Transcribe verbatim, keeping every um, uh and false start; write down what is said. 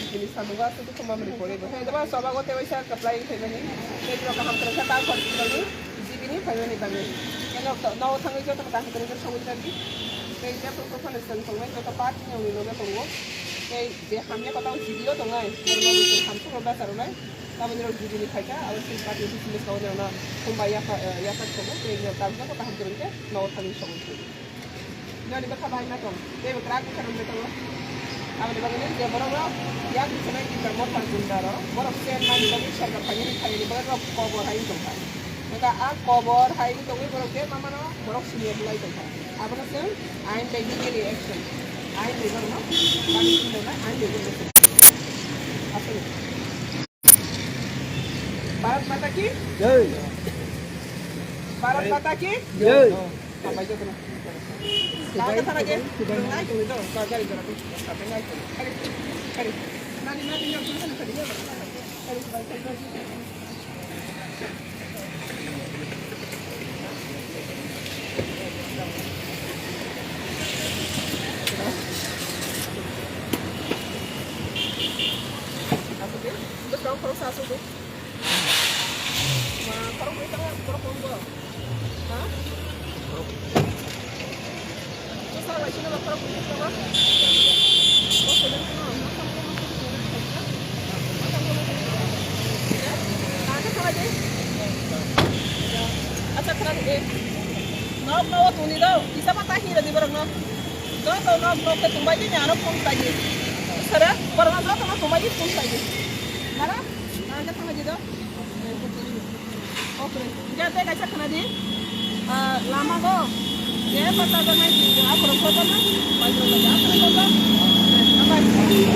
Bini samungo aswk dukhu mamani pore bo. Hai, daba soba gote waisa kaplai phaimani. Tei jora kaham kwrwngkha ta khoroknwi G B ni phaimani bagwi. Eno to, no thangwi joto kaham kwrwngkha sogwi rwdi. Tei je phuru phuru phano chwng tongnai joto party ni uni loge tongo. Tei je hamya kotao G B o tongnai, borokno bo chwng hamsukro bacharwnai. Taboni rok G B ni phaikha, abo chwng party office ni saka o nangno khumbai yapha, eh, yapha tongo. Tei ino tabuk joto kaham kwrwngkhe no thangwi sogwi rwdi. Noni bwkha bai ma tong, tei bo kwrak bwkha rok bai tongo. Aboni bagwi nini je borok rok yak bwskanai Tipra Motha Gunda rok, borok chen mani bagwi sorkar phainani phainani borok rok kobor hai wng tongkha. Hwnkha a kobor hai wng tongwi borok je ma mano borok siniya bulai tongkha. Abono chwng ain bai legally action, ain bai borokno punishment rwnai, ain bai borokno chwng. Aswk. Bharat Mata ki Jai. Bharat Mata ki Jai. Hambai jotono. Kaka thana je. Nai tongwi do. Gari jora tu. Nai tongwi. Kari. Kari. Nani, nani, nani, nani, kari. Kari, kari, kari. Aswk de. Bwskango khoroksa aswk de. Ma, khorok bai tamo, khorok bai tamo. Ha? Bwsa bai sino ba khorok bai tamo. Acha khana de. Nok no tuni do. Kisa ma ta hira di borok no. Joto nok no ke tumbai di, aro phone sai di. Sara, borok no joto no tumbai di, phone sai di. Nara? Nara ke thangwi di do. Okre. Hingke tei kaisa khna di. Ah, lama go. Je pata go nai di, aphuru photo na. Bai go, bai go, aphuru photo. Bye.